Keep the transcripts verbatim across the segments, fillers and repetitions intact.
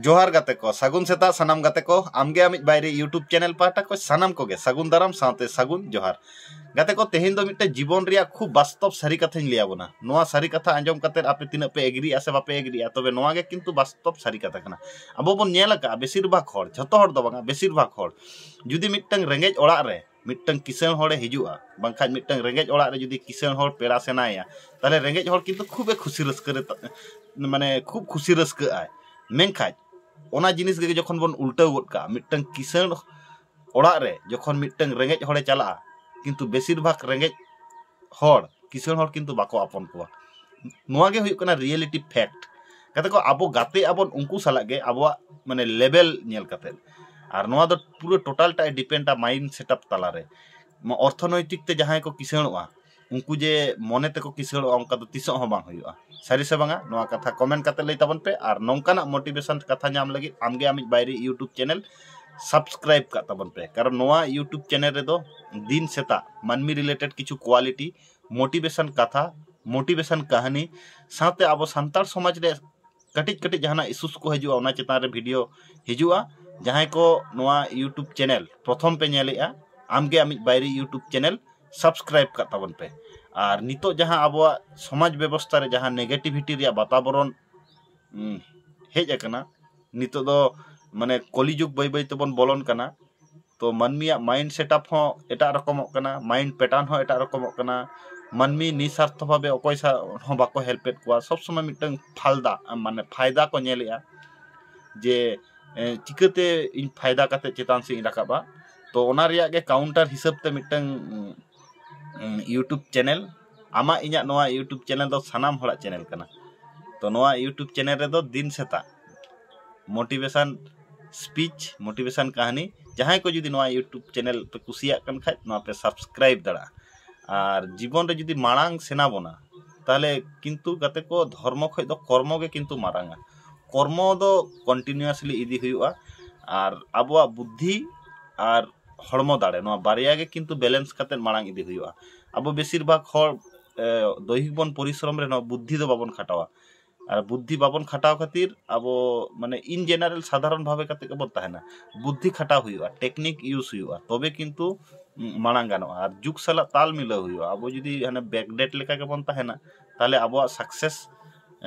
ᱡᱚᱦᱟᱨ ᱜᱟᱛᱮ ᱠᱚ, ᱥᱟᱹᱜᱩᱱ ᱥᱮᱛᱟᱜ ᱥᱟᱱᱟᱢ ᱜᱟᱛᱮ ᱠᱚ᱾ ᱟᱢᱜᱮ ᱟᱢᱤᱡ ᱵᱟᱭᱨᱤ YouTube ᱪᱮᱱᱮᱞ ᱯᱟᱦᱴᱟ ᱠᱷᱚᱱ ᱥᱟᱱᱟᱢ ᱠᱚᱜᱮ ᱥᱟᱹᱜᱩᱱ ᱫᱟᱨᱟᱢ ᱥᱟᱶᱛᱮ ᱥᱟᱹᱜᱩᱱ ᱡᱚᱦᱟᱨ᱾ ᱜᱟᱛᱮ ᱠᱚ, ᱛᱮᱦᱮᱧ ᱫᱚ ᱢᱤᱫᱴᱮᱱ ᱡᱤᱵᱚᱱ ᱨᱮᱭᱟᱜ ᱠᱷᱩᱵ ᱵᱟᱥᱛᱚᱵ ᱥᱟᱹᱨᱤ ᱠᱟᱛᱷᱟᱧ ᱞᱟᱹᱭ ᱟᱵᱚᱱᱟ᱾ ᱱᱚᱣᱟ ᱥᱟᱹᱨᱤ ᱠᱟᱛᱷᱟ ᱟᱸᱡᱚᱢ ᱠᱟᱛᱮ ᱟᱯᱮ ᱛᱤᱱᱟᱹᱜ ᱯᱮ ᱮᱜᱽᱨᱤᱜᱼᱟ ᱥᱮ ᱵᱟᱯᱮ ᱮᱜᱽᱨᱤᱜᱼᱟ, ᱛᱚᱵᱮ ᱱᱚᱣᱟ ᱜᱮ ᱠᱤᱱᱛᱩ ᱵᱟᱥᱛᱚᱵ ᱥᱟᱹᱨᱤ ᱠᱟᱛᱷᱟ ᱠᱟᱱᱟ᱾ ᱟᱵᱚ ᱵᱚᱱ ᱧᱮᱞ ᱟᱠᱟᱫᱼᱟ, ᱵᱮᱥᱤᱨ ᱵᱷᱟᱜᱽ ᱦᱚᱲ, ᱡᱷᱚᱛᱚ ᱦᱚᱲ ᱫᱚ ᱵᱟᱝᱟ, ᱵᱮᱥᱤᱨ ᱵᱷᱟᱜᱽ ᱦᱚᱲ ᱡᱩᱫᱤ ᱢᱤᱫᱴᱟᱝ ᱨᱮᱸᱜᱮᱡ ᱚᱲᱟᱜ ᱨᱮ ᱢᱤᱫᱴᱟᱝ ᱠᱤᱥᱟᱹᱬ ᱦᱚᱲᱮ ᱦᱤᱡᱩᱜᱼᱟ, ᱵᱟᱝᱠᱷᱟᱱ ᱢᱤᱫᱴᱟᱝ ᱨᱮᱸᱜᱮᱡ ᱚᱲᱟᱜ ᱨᱮ ᱡᱩᱫᱤ ᱠᱤᱥᱟᱹᱬ ᱦᱚᱲ ᱯᱮᱲᱟ ᱥᱮᱱᱟᱭᱟ, ᱛᱟᱦᱚᱞᱮ ᱨᱮᱸᱜᱮᱡ ᱦᱚᱲ ᱠᱤᱱᱛᱩ ᱠᱷᱩᱵ ᱮ ᱠᱷᱩᱥᱤ ᱨᱟᱹᱥᱠᱟᱹ ᱨᱮ ᱛᱟ-, ᱢᱟᱱᱮ ᱠᱷᱩᱵ ᱠᱷᱩᱥᱤ ᱨᱟᱹᱥᱠᱟᱹᱜ ᱟᱭ᱾ ᱢᱮᱱᱠᱷᱟᱱ ᱚᱱᱟ ᱡᱤᱱᱤᱥ ᱜᱮ ᱡᱚᱠᱷᱚᱱ ᱵᱚᱱ ᱩᱞᱴᱟᱹᱣ ᱜᱚᱫ ᱠᱟᱜᱼᱟ, ᱢᱤᱫᱴᱟᱝ ᱠᱤᱥᱟᱹᱬ ᱚᱲᱟᱜ ᱨᱮ ᱡᱚᱠᱷᱚᱱ ᱢᱤᱫᱴᱟᱝ ᱨᱮᱸᱜᱮᱡ ᱦᱚᱲᱮ ᱪᱟᱞᱟᱜᱼᱟ, ᱠᱤᱱᱛᱩ ᱵᱮᱥᱤᱨ ᱵᱷᱟᱜᱽ ᱨᱮᱸᱜᱮᱡ ᱦᱚᱲ, ᱠᱤᱥᱟᱹᱬ ᱦᱚᱲ ᱠᱤᱱᱛᱩ ᱵᱟᱠᱚ ᱟᱯᱚᱱ ᱠᱚᱣᱟ᱾ ᱱᱚᱣᱟ ᱜᱮ ᱦᱩᱭᱩᱜ ᱠᱟᱱᱟ reality fact᱾ ᱜᱟᱛᱮ ᱠᱚ, ᱟᱵᱚ ᱜᱟᱛᱮᱜ ᱟᱵᱚᱱ ᱩᱱᱠᱩ ᱥᱟᱞᱟᱜ ᱜᱮ ᱟᱵᱚᱣᱟᱜ ᱢᱟᱱᱮ level ᱧᱮᱞ ᱠᱟᱛᱮ, ᱟᱨ ᱱᱚᱣᱟ ᱫᱚ ᱯᱩᱨᱟᱹ total ᱴᱟᱜ ᱮ depend ᱟ mind setup ᱛᱟᱞᱟᱨᱮ᱾ ᱢᱟ-, ᱚᱨᱛᱷᱚᱱᱳᱭᱛᱤᱠ ᱛᱮ ᱡᱟᱦᱟᱸᱭ ᱠᱚ ᱠᱤᱥᱟᱹᱬᱚᱜᱼᱟ, ᱩᱱᱠᱩ ᱡᱮ ᱢᱚᱱᱮ ᱛᱮᱠᱚ ᱠᱤᱥᱟᱹᱬᱚᱜᱼᱟ, ᱚᱱᱠᱟ ᱫᱚ ᱛᱤᱥᱚᱜ ᱦᱚᱸ ᱵᱟᱝ ᱦᱩᱭᱩᱜᱼᱟ᱾ ᱥᱟᱹᱨᱤ ᱥᱮ ᱵᱟᱝᱟ, ᱱᱚᱣᱟ ᱠᱟᱛᱷᱟ comment ᱠᱟᱛᱮ ᱞᱟᱹᱭ ᱛᱟᱵᱚᱱ ᱯᱮ, ᱟᱨ ᱱᱚᱝᱠᱟᱱᱟᱜ motivation ᱠᱟᱛᱷᱟ ᱧᱟᱢ ᱞᱟᱹᱜᱤᱫ ᱟᱢᱜᱮ ᱟᱢᱤᱡ ᱵᱟᱭᱨᱤ YouTube ᱪᱮᱱᱮᱞ subscribe ᱠᱟᱜ ᱛᱟᱵᱚᱱ ᱯᱮ, ᱠᱟᱨᱚᱱ ᱱᱚᱣᱟ YouTube ᱪᱮᱱᱮᱞ ᱨᱮᱫᱚ ᱫᱤᱱ ᱥᱮᱛᱟᱜ ᱢᱟᱹᱱᱢᱤ related ᱠᱤᱪᱷᱩ quality, motivation ᱠᱟᱛᱷᱟ, motivation ᱠᱟᱹᱦᱱᱤ, ᱥᱟᱶᱛᱮ ᱟᱵᱚ ᱥᱟᱱᱛᱟᱲ ᱥᱚᱢᱟᱡᱽ ᱨᱮ ᱠᱟᱹᱴᱤᱡ ᱠᱟᱹᱴᱤᱡ ᱡᱟᱦᱟᱱᱟᱜ issues ᱠᱚ ᱦᱤᱡᱩᱜᱼᱟ, ᱚᱱᱟ ᱪᱮᱛᱟᱱ ᱨᱮ video ᱦᱤᱡᱩᱜᱼᱟ᱾ ᱡᱟᱦᱟᱸᱭ ᱠᱚ ᱱᱚᱣᱟ YouTube ᱪᱮᱱᱮᱞ ᱯᱨᱚᱛᱷᱚᱢ ᱯᱮ ᱧᱮᱞᱮᱜᱼᱟ, ᱟᱢᱜᱮ ᱟᱢᱤᱡ ᱵᱟᱭᱨᱤ YouTube ᱪᱮᱱᱮᱞ subscribe ᱠᱟᱜ ᱛᱟᱵᱚᱱ ᱯᱮ᱾ ᱟᱨ ᱱᱤᱛᱚᱜ ᱡᱟᱦᱟᱸ ᱟᱵᱚᱣᱟᱜ ᱥᱚᱢᱟᱡᱽ ᱵᱮᱵᱚᱥᱛᱷᱟ ᱨᱮ ᱡᱟᱦᱟᱸ negativity ᱨᱮᱭᱟᱜ ᱵᱟᱛᱟᱵᱚᱨᱚᱱ, ᱩᱸ, ᱦᱮᱡ ᱟᱠᱟᱱᱟ, ᱱᱤᱛᱚᱜ ᱫᱚ ᱢᱟᱱᱮ ᱠᱚᱞᱤ ᱡᱩᱜᱽ ᱵᱟᱹᱭ ᱵᱟᱹᱭ ᱛᱮᱵᱚᱱ ᱵᱚᱞᱚᱱ ᱠᱟᱱᱟ᱾ ᱛᱚ ᱢᱟᱹᱱᱢᱤᱭᱟᱜ mind setup ᱦᱚᱸ ᱮᱴᱟᱜ ᱨᱚᱠᱚᱢᱚᱜ ᱠᱟᱱᱟ, mind pattern ᱦᱚᱸ ᱮᱴᱟᱜ ᱨᱚᱠᱚᱢᱚᱜ ᱠᱟᱱᱟ᱾ ᱢᱟᱹᱱᱢᱤ ᱱᱤᱥᱟᱨᱛᱷᱚ ᱵᱷᱟᱵᱮ ᱚᱠᱚᱭ ᱥᱟ-, ᱦᱚᱸ ᱵᱟᱠᱚ help ᱮᱫ ᱠᱚᱣᱟ, ᱥᱚᱵ ᱥᱚᱢᱚᱭ ᱢᱤᱫᱴᱟᱝ ᱯᱷᱟᱞᱫᱟ, ᱢᱟᱱᱮ ᱯᱷᱟᱭᱫᱟ ᱠᱚ ᱧᱮᱞᱮᱜᱼᱟ ᱡᱮ, ᱮ, ᱪᱤᱠᱟᱹᱛᱮ ᱤᱧ ᱯᱷᱟᱭᱫᱟ ᱠᱟᱛᱮ ᱪᱮᱛᱟᱱ ᱥᱮᱫ ᱤᱧ ᱨᱟᱠᱟᱵᱼᱟ᱾ ᱛᱚ ᱚᱱᱟ ᱨᱮᱭᱟᱜ ᱜᱮ counter ᱦᱤᱥᱟᱹᱵ ᱛᱮ ᱢᱤᱫᱴᱟᱝ, ᱩᱸ, ᱩᱸ, YouTube ᱪᱮᱱᱮᱞ, ᱟᱢᱟᱜ ᱤᱧᱟᱹᱜ ᱱᱚᱣᱟ YouTube ᱪᱮᱱᱮᱞ ᱫᱚ ᱥᱟᱱᱟᱢ ᱦᱚᱲᱟᱜ ᱪᱮᱱᱮᱞ ᱠᱟᱱᱟ᱾ ᱛᱚ ᱱᱚᱣᱟ YouTube ᱪᱮᱱᱮᱞ ᱨᱮᱫᱚ ᱫᱤᱱ ᱥᱮᱛᱟᱜ motivation speech, motivation ᱠᱟᱹᱦᱱᱤ, ᱡᱟᱦᱟᱸᱭ ᱠᱚ ᱡᱩᱫᱤ ᱱᱚᱣᱟ YouTube ᱪᱮᱱᱮᱞ ᱯᱮ ᱠᱩᱥᱤᱭᱟᱜ ᱠᱟᱱ ᱠᱷᱟᱡ, ᱱᱚᱣᱟ ᱯᱮ subscribe ᱫᱟᱲᱮᱭᱟᱜᱼᱟ᱾ ᱟᱨ ᱡᱤᱵᱚᱱ ᱨᱮ ᱡᱩᱫᱤ ᱢᱟᱲᱟᱝ ᱥᱮᱱᱟ ᱵᱚᱱᱟ, ᱛᱟᱦᱚᱞᱮ ᱠᱤᱱᱛᱩ ᱜᱟᱛᱮ ᱠᱚ, ᱫᱷᱚᱨᱢᱚ ᱠᱷᱚᱡ ᱫᱚ ᱠᱚᱨᱢᱚ ᱜᱮ ᱠᱤᱱᱛᱩ ᱢᱟᱨᱟᱝᱟ᱾ ᱠᱚᱨᱢᱚ ᱫᱚ continuously ᱤᱫᱤ ᱦᱩᱭᱩᱜᱼᱟ, ᱟᱨ ᱟᱵᱚᱣᱟᱜ ᱵᱩᱫᱽᱫᱷᱤ ᱟᱨ ᱦᱚᱲᱢᱚ ᱫᱟᱲᱮ, ᱱᱚᱣᱟ ᱵᱟᱨᱭᱟ ᱜᱮ ᱠᱤᱱᱛᱩ balance ᱠᱟᱛᱮ ᱢᱟᱲᱟᱝ ᱤᱫᱤ ᱦᱩᱭᱩᱜᱼᱟ᱾ ᱟᱵᱚ ᱵᱮᱥᱤᱨ ᱵᱷᱟᱜᱽ ᱦᱚᱲ, ᱮ, ᱫᱚᱭᱦᱤᱠ ᱵᱚᱱ ᱯᱚᱨᱤᱥᱨᱚᱢ ᱨᱮᱦᱚᱸ ᱵᱩᱫᱽᱫᱷᱤ ᱫᱚ ᱵᱟᱵᱚᱱ ᱠᱷᱟᱴᱟᱣᱟ᱾ ᱟᱨ ᱵᱩᱫᱽᱫᱷᱤ ᱵᱟᱵᱚᱱ ᱠᱷᱟᱴᱟᱣ ᱠᱷᱟᱹᱛᱤᱨ ᱟᱵᱚ ᱢᱟᱱᱮ in general ᱥᱟᱫᱷᱟᱨᱚᱱ ᱵᱷᱟᱵᱮ ᱠᱟᱛᱮ ᱜᱮᱵᱚᱱ ᱛᱟᱦᱮᱱᱟ᱾ ᱵᱩᱫᱽᱫᱷᱤ ᱠᱷᱟᱴᱟᱣ ᱦᱩᱭᱩᱜᱼᱟ, technique use ᱦᱩᱭᱩᱜᱼᱟ, ᱛᱚᱵᱮ ᱠᱤᱱᱛᱩ ᱢᱟᱲᱟᱝ ᱜᱟᱱᱚᱜᱼᱟ᱾ ᱟᱨ ᱡᱩᱜᱽ ᱥᱟᱞᱟᱜ ᱛᱟᱞ ᱢᱤᱞᱟᱹᱣ ᱦᱩᱭᱩᱜᱼᱟ᱾ ᱟᱵᱚ ᱡᱩᱫᱤ ᱦᱟᱱᱮ backdate ᱞᱮᱠᱟ ᱜᱮᱵᱚᱱ ᱛᱟᱦᱮᱱᱟ, ᱛᱟᱦᱚᱞᱮ ᱟᱵᱚᱣᱟᱜ success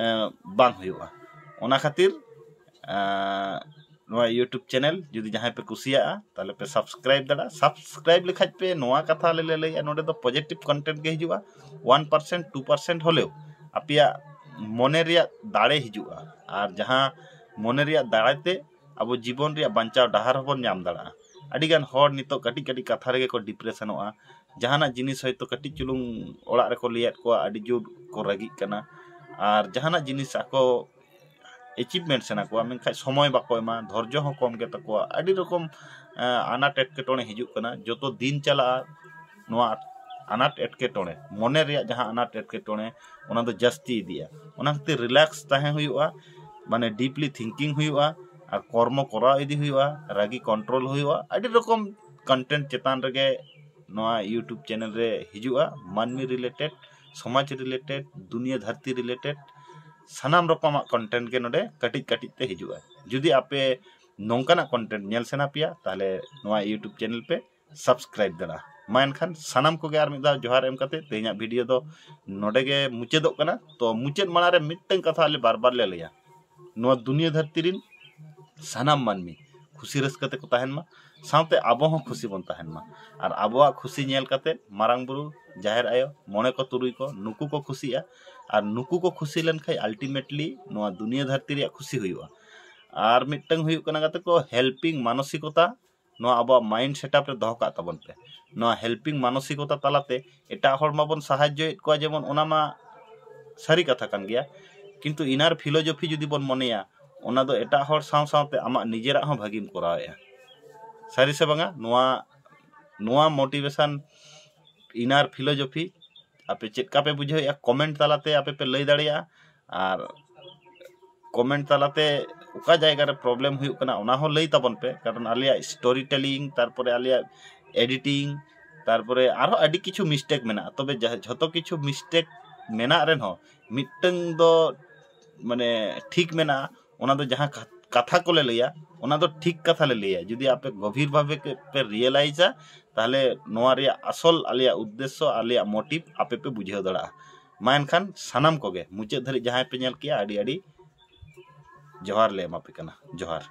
ᱵᱟᱝ ᱦᱩᱭᱩᱜᱼᱟ᱾ ᱚᱱᱟ ᱠᱷᱟᱹᱛᱤᱨ ᱱᱚᱣᱟ YouTube channel ᱡᱩᱫᱤ ᱡᱟᱦᱟᱸᱭ ᱯᱮ ᱠᱩᱥᱤᱭᱟᱜᱼᱟ, ᱛᱟᱦᱚᱞᱮ ᱯᱮ subscribe ᱫᱟᱲᱮᱭᱟᱜᱼᱟ᱾ Subscribe ᱞᱮᱠᱷᱟᱡ ᱯᱮ, ᱱᱚᱣᱟ ᱠᱟᱛᱷᱟ ᱟᱞᱮ ᱞᱮ ᱞᱟᱹᱭᱟ, ᱱᱚᱰᱮ ᱫᱚ positive content ᱜᱮ ᱦᱤᱡᱩᱜᱼᱟ᱾ One percent, two percent ᱦᱚᱞᱮᱣ ᱟᱯᱮᱭᱟᱜ ᱢᱚᱱᱮ ᱨᱮᱭᱟᱜ ᱫᱟᱲᱮ ᱦᱤᱡᱩᱜᱼᱟ᱾ ᱟᱨ ᱡᱟᱦᱟᱸ ᱢᱚᱱᱮ ᱨᱮᱭᱟᱜ ᱫᱟᱲᱮ ᱛᱮ ᱟᱵᱚ ᱡᱤᱵᱚᱱ ᱨᱮᱭᱟᱜ ᱵᱟᱧᱪᱟᱣ ᱰᱟᱦᱟᱨ ᱦᱚᱸᱵᱚᱱ ᱧᱟᱢ ᱫᱟᱲᱮᱭᱟᱜᱼᱟ᱾ ᱟᱹᱰᱤᱜᱟᱱ ᱦᱚᱲ ᱱᱤᱛᱚᱜ ᱠᱟᱹᱴᱤᱡ ᱠᱟᱹᱴᱤᱡ ᱠᱟᱛᱷᱟ ᱨᱮᱜᱮ ᱠᱚ ᱰᱤᱯᱨᱮᱥᱚᱱᱚᱜᱼᱟ᱾ ᱡᱟᱦᱟᱱᱟᱜ ᱡᱤᱱᱤᱥ ᱦᱚᱭᱛᱳ ᱠᱟᱹᱴᱤᱡ ᱪᱩᱞᱩᱝ ᱚᱲᱟᱜ ᱨᱮᱠᱚ ᱞᱟᱹᱭᱟᱫ ᱠᱚᱣᱟ, ᱟᱹᱰᱤ ᱡᱳᱨ ᱠᱚ ᱨᱟᱹᱜᱤᱜ ᱠᱟᱱᱟ᱾ ᱟᱨ ᱡᱟᱦᱟᱱᱟᱜ ᱡᱤᱱᱤᱥ ᱟᱠᱚ achievement ᱥᱟᱱᱟ ᱠᱚᱣᱟ, ᱢᱮᱱᱠᱷᱟᱱ ᱥᱚᱢᱚᱭ ᱵᱟᱠᱚ ᱮᱢᱟ, ᱫᱷᱳᱨᱡᱚ ᱦᱚᱸ ᱠᱚᱢ ᱜᱮ ᱛᱟᱠᱚᱣᱟ᱾ ᱟᱹᱰᱤ ᱨᱚᱠᱚᱢ ᱟᱱᱟᱴ ᱮᱴᱠᱮᱴᱚᱬᱮ ᱦᱤᱡᱩᱜ ᱠᱟᱱᱟ᱾ ᱡᱚᱛᱚ ᱫᱤᱱ ᱪᱟᱞᱟᱜᱼᱟ, ᱱᱚᱣᱟ ᱟᱱᱟᱴ ᱮᱴᱠᱮᱴᱚᱬᱮ, ᱢᱚᱱᱮ ᱨᱮᱭᱟᱜ ᱡᱟᱦᱟᱸ ᱟᱱᱟᱴ ᱮᱴᱠᱮᱴᱚᱬᱮ, ᱚᱱᱟ ᱫᱚ ᱡᱟᱹᱥᱛᱤ ᱤᱫᱤᱜᱼᱟ᱾ ᱚᱱᱟ ᱠᱷᱟᱹᱛᱤᱨ relax ᱛᱟᱦᱮᱸ ᱦᱩᱭᱩᱜᱼᱟ, ᱢᱟᱱᱮ deeply thinking ᱦᱩᱭᱩᱜᱼᱟ, ᱟᱨ ᱠᱚᱨᱢᱚ ᱠᱚᱨᱟᱣ ᱤᱫᱤ ᱦᱩᱭᱩᱜᱼᱟ, ᱨᱟᱹᱜᱤ control ᱦᱩᱭᱩᱜᱼᱟ᱾ ᱟᱹᱰᱤ ᱨᱚᱠᱚᱢ content ᱪᱮᱛᱟᱱ ᱨᱮᱜᱮ ᱱᱚᱣᱟ YouTube channel ᱨᱮ ᱦᱤᱡᱩᱜᱼᱟ᱾ ᱢᱟᱹᱱᱢᱤ related, ᱥᱚᱢᱟᱡᱽ related, ᱫᱩᱱᱤᱭᱟᱹ ᱫᱷᱟᱹᱨᱛᱤ related ᱥᱟᱱᱟᱢ ᱨᱚᱠᱚᱢᱟᱜ content ᱜᱮ ᱱᱚᱰᱮ ᱠᱟᱹᱴᱤᱡ ᱠᱟᱹᱴᱤᱡ ᱛᱮ ᱦᱤᱡᱩᱜᱼᱟ᱾ ᱡᱩᱫᱤ ᱟᱯᱮ ᱱᱚᱝᱠᱟᱱᱟᱜ content ᱧᱮᱞ ᱥᱟᱱᱟ ᱯᱮᱭᱟ, ᱛᱟᱦᱚᱞᱮ ᱱᱚᱣᱟ YouTube channel ᱯᱮ subscribe ᱫᱟᱲᱮᱭᱟᱜᱼᱟ᱾ ᱢᱟ ᱮᱱᱠᱷᱟᱱ ᱥᱟᱱᱟᱢ ᱠᱚᱜᱮ ᱟᱨ ᱢᱤᱫ ᱫᱷᱟᱣ ᱡᱚᱦᱟᱨ ᱮᱢ ᱠᱟᱛᱮ ᱛᱮᱦᱮᱧᱟᱜ video ᱫᱚ ᱱᱚᱰᱮ ᱜᱮ ᱢᱩᱪᱟᱹᱫᱚᱜ ᱠᱟᱱᱟ᱾ ᱛᱚ ᱢᱩᱪᱟᱹᱫ ᱢᱟᱲᱟᱝ ᱨᱮ ᱢᱤᱫᱴᱟᱝ ᱠᱟᱛᱷᱟ ᱟᱞᱮ ᱵᱟᱨ ᱵᱟᱨ ᱞᱮ ᱞᱟᱹᱭᱟ, ᱱᱚᱣᱟ ᱫᱩᱱᱤᱭᱟᱹ ᱫᱷᱟᱹᱨᱛᱤ ᱨᱤᱱ ᱥᱟᱱᱟᱢ ᱢᱟᱹᱱᱢᱤ ᱠᱷᱩᱥᱤ ᱨᱟᱹᱥᱠᱟᱹ ᱛᱮᱠᱚ ᱛᱟᱦᱮᱱ ᱢᱟ, ᱥᱟᱶᱛᱮ ᱟᱵᱚ ᱦᱚᱸ ᱠᱷᱩᱥᱤ ᱵᱚᱱ ᱛᱟᱦᱮᱱ ᱢᱟ᱾ ᱟᱨ ᱟᱵᱚᱣᱟᱜ ᱠᱷᱩᱥᱤ ᱧᱮᱞ ᱠᱟᱛᱮ ᱢᱟᱨᱟᱝ ᱵᱩᱨᱩ, ᱡᱟᱦᱮᱨ ᱟᱭᱳ, ᱢᱚᱬᱮ ᱠᱚ ᱛᱩᱨᱩᱭ ᱠᱚ, ᱱᱩᱠᱩ ᱠᱚ ᱠᱷᱩᱥᱤᱜᱼᱟ᱾ ᱟᱨ ᱱᱩᱠᱩ ᱠᱚ ᱠᱷᱩᱥᱤ ᱞᱮᱱᱠᱷᱟᱱ ultimately ᱱᱚᱣᱟ ᱫᱩᱱᱤᱭᱟᱹ ᱫᱷᱟᱹᱨᱛᱤ ᱨᱮᱭᱟᱜ ᱠᱷᱩᱥᱤ ᱦᱩᱭᱩᱜᱼᱟ᱾ ᱟᱨ ᱢᱤᱫᱴᱟᱝ ᱦᱩᱭᱩᱜ ᱠᱟᱱᱟ ᱜᱟᱛᱮ ᱠᱚ, helping ᱢᱟᱱᱚᱥᱤᱠᱚᱛᱟ᱾ ᱱᱚᱣᱟ ᱟᱵᱚᱣᱟᱜ mind setup ᱨᱮ ᱫᱚᱦᱚ ᱠᱟᱜ ᱛᱟᱵᱚᱱ ᱯᱮ᱾ ᱱᱚᱣᱟ helping ᱢᱟᱱᱚᱥᱤᱠᱚᱛᱟ ᱛᱟᱞᱟᱛᱮ ᱮᱴᱟᱜ ᱦᱚᱲ ᱢᱟᱵᱚᱱ ᱥᱟᱦᱟᱡᱽᱡᱚᱭᱮᱫ ᱠᱚᱣᱟ, ᱡᱮᱢᱚᱱ ᱚᱱᱟ ᱢᱟ ᱥᱟᱹᱨᱤ ᱠᱟᱛᱷᱟ ᱠᱟᱱ ᱜᱮᱭᱟ, ᱠᱤᱱᱛᱩ inner philosophy ᱡᱩᱫᱤ ᱵᱚᱱ ᱢᱚᱱᱮᱭᱟ, ᱚᱱᱟ ᱫᱚ ᱮᱴᱟᱜ ᱦᱚᱲ ᱥᱟᱶ ᱥᱟᱶᱛᱮ ᱟᱢᱟᱜ ᱱᱤᱡᱮᱨᱟᱜ ᱦᱚᱸ ᱵᱷᱟᱹᱜᱤᱢ ᱠᱚᱨᱟᱣᱮᱫᱼᱟ᱾ ᱥᱟᱹᱨᱤ ᱥᱮ ᱵᱟᱝᱟ? ᱱᱚᱣᱟ, ᱱᱚᱣᱟ motivation, inner philosophy ᱟᱯᱮ ᱪᱮᱫ ᱞᱮᱠᱟ ᱯᱮ ᱵᱩᱡᱷᱟᱹᱣᱮᱫᱼᱟ, comment ᱛᱟᱞᱟᱛᱮ ᱟᱯᱮ ᱯᱮ ᱞᱟᱹᱭ ᱫᱟᱲᱮᱭᱟᱜᱼᱟ᱾ ᱟᱨ comment ᱛᱟᱞᱟᱛᱮ ᱚᱠᱟ ᱡᱟᱭᱜᱟ ᱨᱮ problem ᱦᱩᱭᱩᱜ ᱠᱟᱱᱟ, ᱚᱱᱟ ᱦᱚᱸ ᱞᱟᱹᱭ ᱛᱟᱵᱚᱱ ᱯᱮ, ᱠᱟᱨᱚᱱ ᱟᱞᱮᱭᱟᱜ story telling, ᱛᱟᱨᱯᱚᱨᱮ ᱟᱞᱮᱭᱟᱜ editing, ᱛᱟᱨᱯᱚᱨᱮ ᱟᱨᱦᱚᱸ ᱟᱹᱰᱤ ᱠᱤᱪᱷᱩ mistake ᱢᱮᱱᱟᱜᱼᱟ᱾ ᱛᱚᱵᱮ ᱡᱟᱦᱟᱸ, ᱡᱷᱚᱛᱚ ᱠᱤᱪᱷᱩ mistake ᱢᱮᱱᱟᱜ ᱨᱮᱦᱚᱸ, ᱢᱤᱫᱴᱟᱝ ᱫᱚ ᱢᱟᱱᱮ ᱴᱷᱤᱠ ᱢᱮᱱᱟᱜᱼᱟ, ᱚᱱᱟ ᱫᱚ ᱡᱟᱦᱟᱸ ᱠᱟ- ᱠᱟᱛᱷᱟ ᱠᱚᱞᱮ ᱞᱟᱹᱭᱟ, ᱚᱱᱟ ᱫᱚ ᱴᱷᱤᱠ ᱠᱟᱛᱷᱟ ᱞᱮ ᱞᱟᱹᱭᱟ᱾ ᱡᱩᱫᱤ ᱟᱯᱮ ᱜᱚᱵᱷᱤᱨ ᱵᱷᱟᱵᱮ ᱠᱮ- ᱯᱮ ᱨᱤᱭᱮᱞᱟᱭᱤᱡᱟ, ᱛᱟᱦᱚᱞᱮ ᱱᱚᱣᱟ ᱨᱮᱭᱟᱜ ᱟᱥᱚᱞ ᱟᱞᱮᱭᱟᱜ ᱩᱫᱽᱫᱮᱥᱥᱚ, ᱟᱞᱮᱭᱟᱜ ᱢᱳᱴᱤᱵᱷ ᱟᱯᱮ ᱯᱮ ᱵᱩᱡᱷᱟᱹᱣ ᱫᱟᱲᱮᱭᱟᱜᱼᱟ᱾ ᱢᱟ ᱮᱱᱠᱷᱟᱱ ᱥᱟᱱᱟᱢ ᱠᱚᱜᱮ ᱢᱩᱪᱟᱹᱫ ᱫᱷᱟᱹᱨᱤᱡ ᱡᱟᱦᱟᱸᱭ ᱯᱮ ᱧᱮᱞ ᱠᱮᱜᱼᱟ, ᱟᱹᱰᱤ ᱟᱹᱰᱤ ᱡᱚᱦᱟᱨ ᱞᱮ ᱮᱢᱟ ᱯᱮ ᱠᱟᱱᱟ᱾ ᱡᱚᱦᱟᱨ᱾